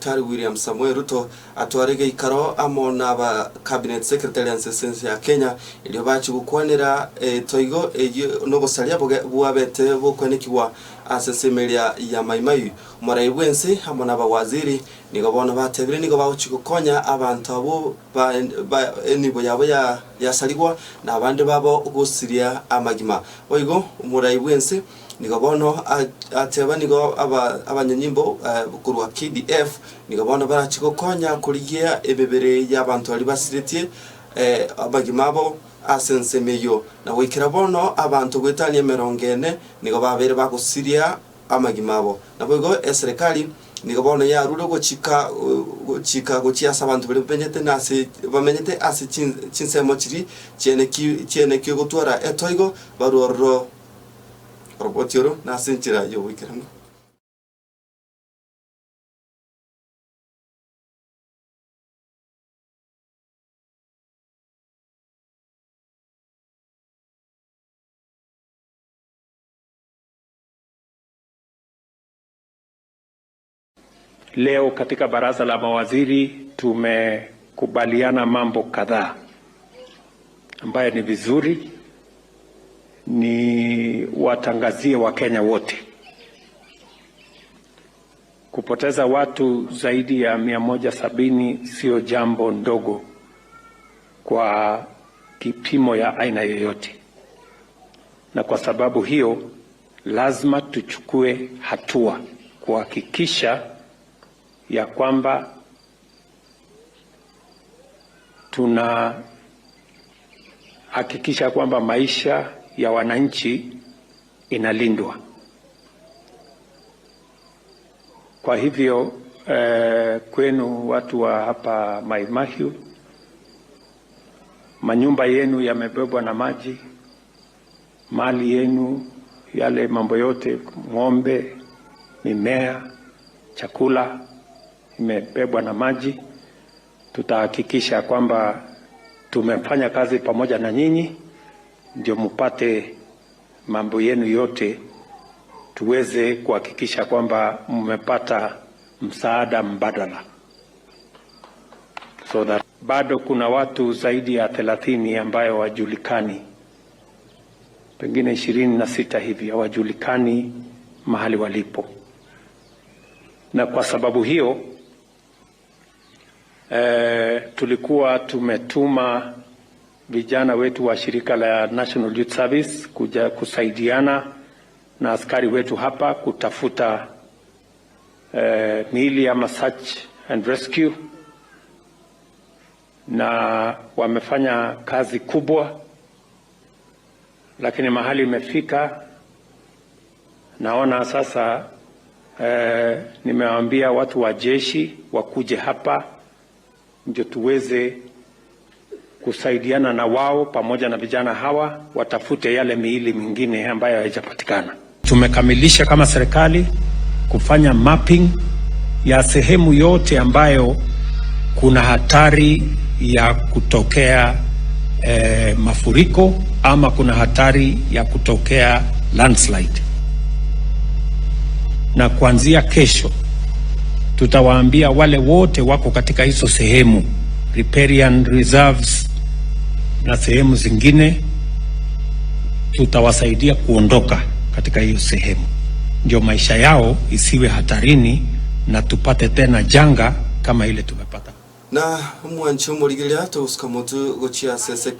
Daktari William Samoei Ruto atware geikaro amo na aba cabinet secretary ase ense ya Kenya erio bachi gokwanera etoigo eyio na obosaria boge bwabete bokwenekigwa ase ensemo eria ya Mai Mahiu. Omorai bw'ense amo na abawaziri nigo bono batebire nigo bagochi gokonya abanto abwo ba ba enibo yabo ya yasarigwa na abande babo gosiria amagima. Boigo omorai bw'ense nigo bono ateba nigo aba abanyanyimbo korwa KDF nigo bono barachi gokonya korigia emebere y'abanto baria basiretie amagima abo ase ensemo eyio. Na goikera bono abanto goetania emerongo ene nigo babeire bagosiria amagima abo. Naboigo eserekari nigo bono yarure gochika gochika gochia ase abanto baria bamenyete na ase bamenyete ase chinsemo chiria chieneki chieneki gotwara etoigo barue ororo oroboti oro na ase enchera y'oboikeranu. Leo katika baraza la mawaziri tumekubaliana mambo kadhaa ambayo ni vizuri ni watangazie Wakenya wote. Kupoteza watu zaidi ya 170 sio jambo ndogo kwa kipimo ya aina yoyote, na kwa sababu hiyo lazima tuchukue hatua kuhakikisha ya kwamba tunahakikisha kwamba maisha ya wananchi inalindwa. Kwa hivyo kwenu watu wa hapa Mai Mahiu, manyumba yenu yamebebwa na maji, mali yenu, yale mambo yote, ng'ombe, mimea, chakula imebebwa na maji. Tutahakikisha kwamba tumefanya kazi pamoja na nyinyi ndio mupate mambo yenu yote, tuweze kuhakikisha kwamba mmepata msaada mbadala. So that bado kuna watu zaidi ya 30 ambayo hawajulikani, pengine 26 hivi hawajulikani mahali walipo, na kwa sababu hiyo tulikuwa tumetuma vijana wetu wa shirika la National Youth Service kuja kusaidiana na askari wetu hapa kutafuta miili ama search and rescue, na wamefanya kazi kubwa, lakini mahali imefika, naona sasa nimewaambia watu wa jeshi wakuje hapa ndio tuweze kusaidiana na wao pamoja na vijana hawa watafute yale miili mingine ambayo haijapatikana. Tumekamilisha kama serikali kufanya mapping ya sehemu yote ambayo kuna hatari ya kutokea mafuriko ama kuna hatari ya kutokea landslide, na kuanzia kesho tutawaambia wale wote wako katika hizo sehemu riparian reserves na sehemu zingine, tutawasaidia kuondoka katika hiyo sehemu, ndio maisha yao isiwe hatarini na tupate tena janga kama ile tumepata. Na omwanche omorigereria togosuka motwe gochia ase ase.